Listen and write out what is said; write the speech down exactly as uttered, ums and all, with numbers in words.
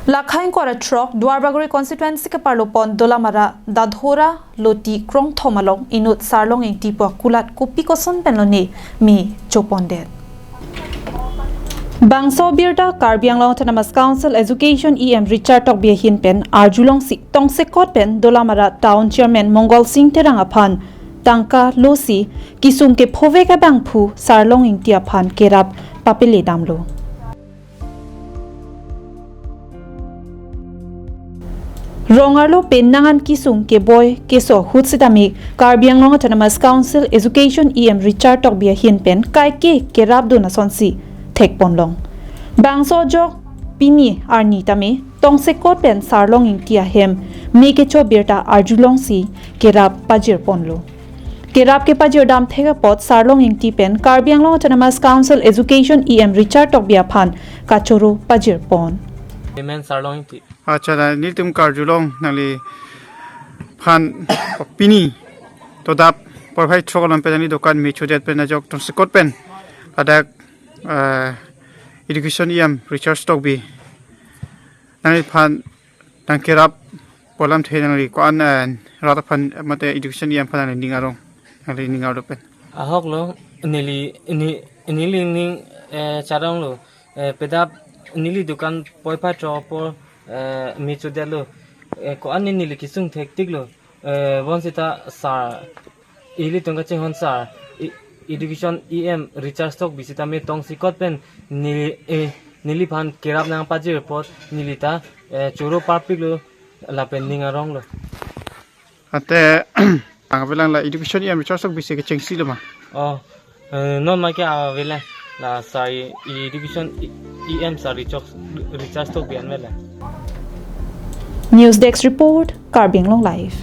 Lakhai ingkoi ra throk Duarbagori constituency keparlo pon Dolamara Dadhora Loti Krongthom along inut Sarlong Ingti pu akulat kopi koson pen lone me chopondet. Bangso birta Karbi Anglong Autonomous Council Education E M Richard Tokbi ahin pen arjulongsi tongsekot pen Dolamara Town Chairman Mongol Sing Terang aphan tangka losi kisung kephovek abangphu Sarlong Ingti aphan kerap papele damlo. Rong arlo pen nang-an kisung keboi keso ahut sitame Karbi Anglong Autonomous Council Education E M Richard Tokbi ahin pen kaike kerapdun asonsi thekponlong. Bangso ajok pini arni tame tongsekot pen Sarlong Ingti ahem me kecho birta arjulongsi kerap pajirponlo. Kerap kepajirdam thek apot Sarlong Ingti pen Karbi Anglong Autonomous Council Education E M Richard Tokbi aphan kachoro pajirpon. Amen, Sarlong Ingti. Acha, da nelitum karjulong nangliphan pini todap porphai throk along pen nangli dokan me chodet pen ajok tongsekot pen ladak, eh, Education E M Richard Tokbi nangliphan nangkerap pu alamthe nangli ko-an, eh, rat aphan mate Education E M aphan nangli ning arong, nangli ning arlo pen. Ahok lo, neli, ni, neli ning, eh, charong lo, eh, pedap neli dokan porphai throk apor, eh, me chodet lo, eh, ko-an neli kisung thektik lo, eh, bonsita sir, ilitum kachinghon sir, E-, Education E M Richard Tokbi sitame tongsekot pen neli, eh, neliphan kerap nangpajir apot nelita, eh, choro parpik lo lapen ning arong lo. Ante, ang avelang la Education E M Richard Tokbi si kechengsi lo ma? Oh, eh, non ma ke avelang la sir, Education E M sir Richard, Richard Tokbi an avelang. News Desk Report, Karbi Anglong Live.